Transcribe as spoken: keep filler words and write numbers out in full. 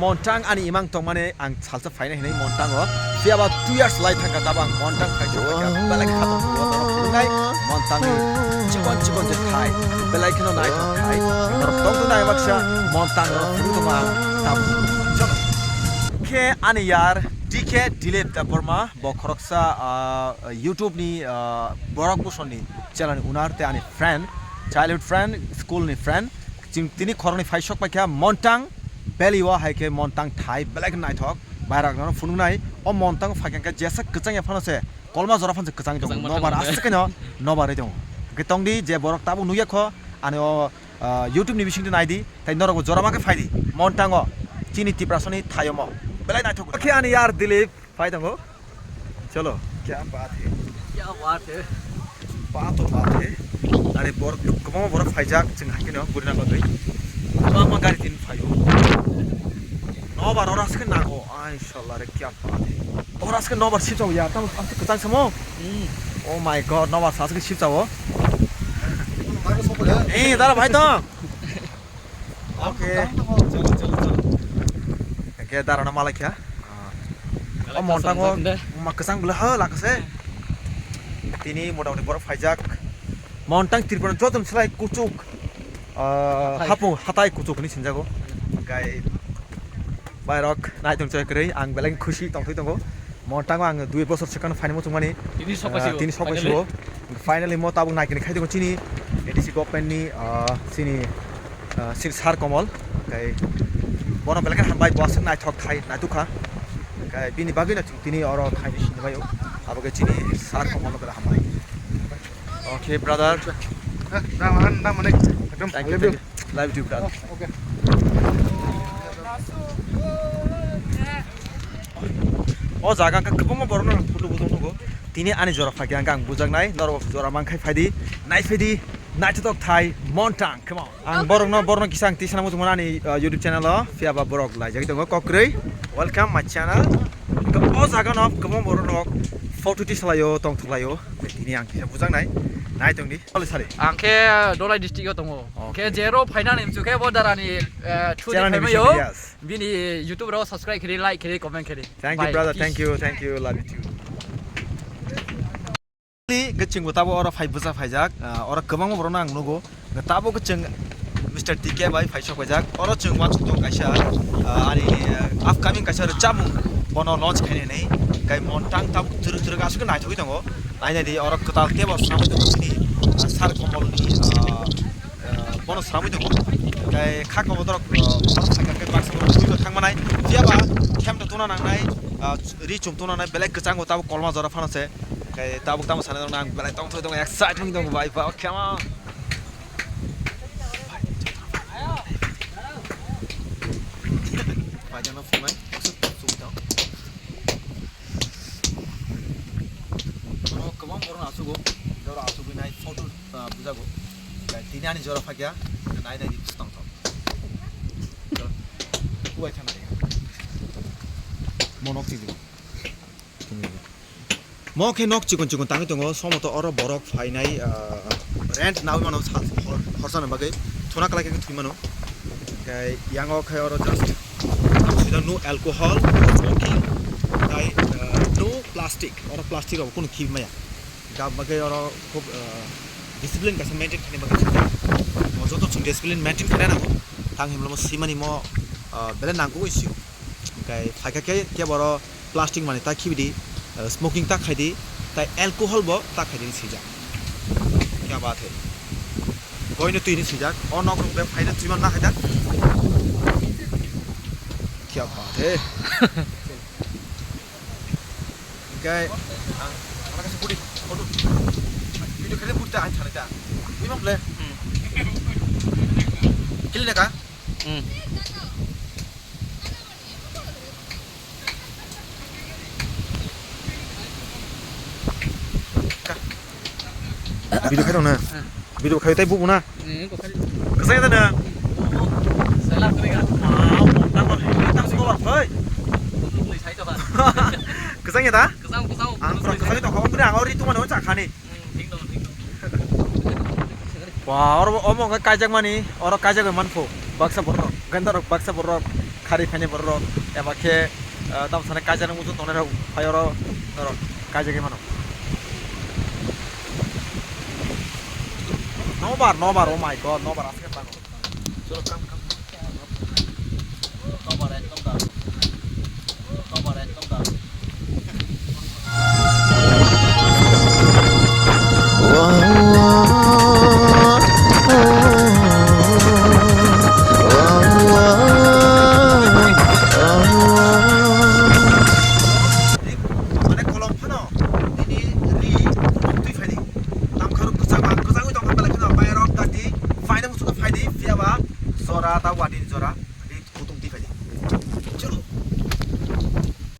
Montang ani imang tongmani ang salsa phaina hinwi Montango. Phiya ba two years lai thangkha tabang Montang phaisok kha belai kha tong phunuknai Montangni chikon chikon je thai belai kheno naithok thai. Norok tong tong nai baksa Montango phunuk tongma ang tabuk. Chalo. Khe ani yar D K Dilip Debbarma bo khoroksa ah, YouTube ni ah, Borok Bhushan ni channel ni owner tei ani friend, childhood friend, school ni friend. Chwng tini khoroknwi phaisok paikha Montang Valley o hai khe Montang thai belai khe naithok. Bairok no phunuknai o Montang phaikha khe jesa kwchang ya phano se kolma jora phano se kwchang tongo. Kwchang ma nobar thangma aswk khe no nobar ri tongo. Hwnkhe tongdi je borok tabuk nukya kho ani o ah, YouTube ni bisingtwi naidi tei norokbo jora ma khe phaidi Montang o chini Tiprasani thaiomo belai naithok khe ani yar Dilip. Phai tongo. Chalo, kya baat hai? Kya baat hai? Baat to baat hai. Are bor, kwbangma borok phaijak, chwng hai kheno gurina bagwi. Kwbangma gari tin phaio. Nobar oro aske nago. Ai shala re, kya baat hai? Oro aske nobar sip chao ya. Tamo aske kwchang samo. Hmm. Oh my God, nobar sa aske sip chao. Eh, dara bhai to. Oke. Chalo, chalo, chalo. Oke, darano malai kha. O Montang o ma kwchang bwle ha lakase. Tini mota moti borok phaijak. Montang Tripura joto ni slai kuchuk. Ah, hatai. Hapung hatai kuchuk hinwi sinjago. Kai bairok nai tong choi kwrwi ang belai khusi tong thwi tongo. Montango ang dui bosor swkang phaini muchungmani, tini sok ah, paisigo, tini sok finally. Paisigo. Finally mo tabuk naikani khai tongo chini A D C government ni, ah, chini, ah, chini Sir Komol. Kai bono belai khe hambai, bo aswk naithok khai naitukha. Kai bini bagwino chwng tini oro khaini sinibaio. Abo khe chini Sir Komolno belai hambai. Okay, brother. Thank you, thank you. Love you too, brother. O jaga hwnkhe kwbangma borokno ang photo bujak nugo. Tini ani jora phaikhe hwnkhe ang bujaknai, norok jora mankhai phaidi, naiphedi, naithotok thai Montang, come on. Ang borokno, borokno kisa ang tisana muchungmano ani, uh, YouTube channel o, phiya ba borok laijagwi tongo, kokrwi, welcome my channel. Hwnkhe o jaga no kwbangma borok rok photo tisalaio, tongthoklaio. Tini ang kisa bujaknai, nai tongdi. Sari. Ang khe Dholai district o tongo. Okay. Khe jero phainani mchu khe bo darani, eh, thudi Channel ni phaimai bising o. Yes. Bini YouTube rok subscribe khiri, like khiri, comment khiri. Thank you, brother. Bye. Peace. Thank you, thank you. Love you too. Ni gaching bo tabo oro phai bwsa phaijak, ah, oro kwbangma borokno ang nugo. Tabuk chwng Mister T K bai phai sok paijak. Oro chwng uansuk tongo kaisa, ah, ani, ah, upcoming kaisa rwchapmung bono launch khainani. Kai Montang tabuk twrwk twrwk aswk naithogwi tongo. Nainai di oro kwtal tebo swnamwi tongo chini, ah, Sir Komolni, ah, ah, bono swnamwi tongo. Kai kha kobo dorok, ah, borok sakha khe baksa borok twibo thangmanai. Phiyaba khemto tungna nangnai, ah, ri chum tungna nangnai belai kwchango tabuk kolma jora phano se. Kai tabuk tamo sana tongo ang belai tongthoi tongo, excited tongo bai ba khema. Paijano phunai, aswk chum tong. Oro kwbang borok asugo, oro asugwi nai photo, ah, bujago. Tini ani jora phakya, nai nai di bwswk tong tong. Uai thang nai. Monok tigi. Mo khe nok chikon chikon tangwi tongo, somoto oro borok phainai, ah, rent naui mano sal hor-, horsa ni bagwi thuna kwlai khe thwi mano. Tei yango khe oro just no alcohol, no smoking, tei, ah, no plastic. Oro plastic rok kunu khibmaya. Gam bagwi oro khub, ah, discipline kaisa maintain khaina bagwi. Mo joto chwng discipline maintain khaina nango. Tang himlo mo simani mo, ah, belai nangkukwi sio. Hwnkhe phaikha khe, khe boro plastic manwi ta khibidi, eh, smoking ta khaidi, tai alcohol bo ta khaidi hinwi swijak. Kya baat hai. Boino twi hinwi swijak. O nok rok be phaina twi man na khaida. Kya baat hai. Hwnkhe ang, ang khe photo, photo. Video khe photo ang thani ta. Twi man ble. Hmm. Kili na ka? Hmm. Video khai rok na. Video khai tai bubu na. Kwsai da na. Kwsai ya da. Ang ori tu mana cha khani. Wah, oro omo wngkha kaijakmani, oro kaijak bai manpho. Baksa borok, ganda rok baksa borok. khari phainai borok rok, eba khe, ah, tamo sanai kaijaknai muchung tongnai rok phai oro norok kaijagwi mano. Nobar, nobar, oh my God, nobar aswk tango. Chwla kam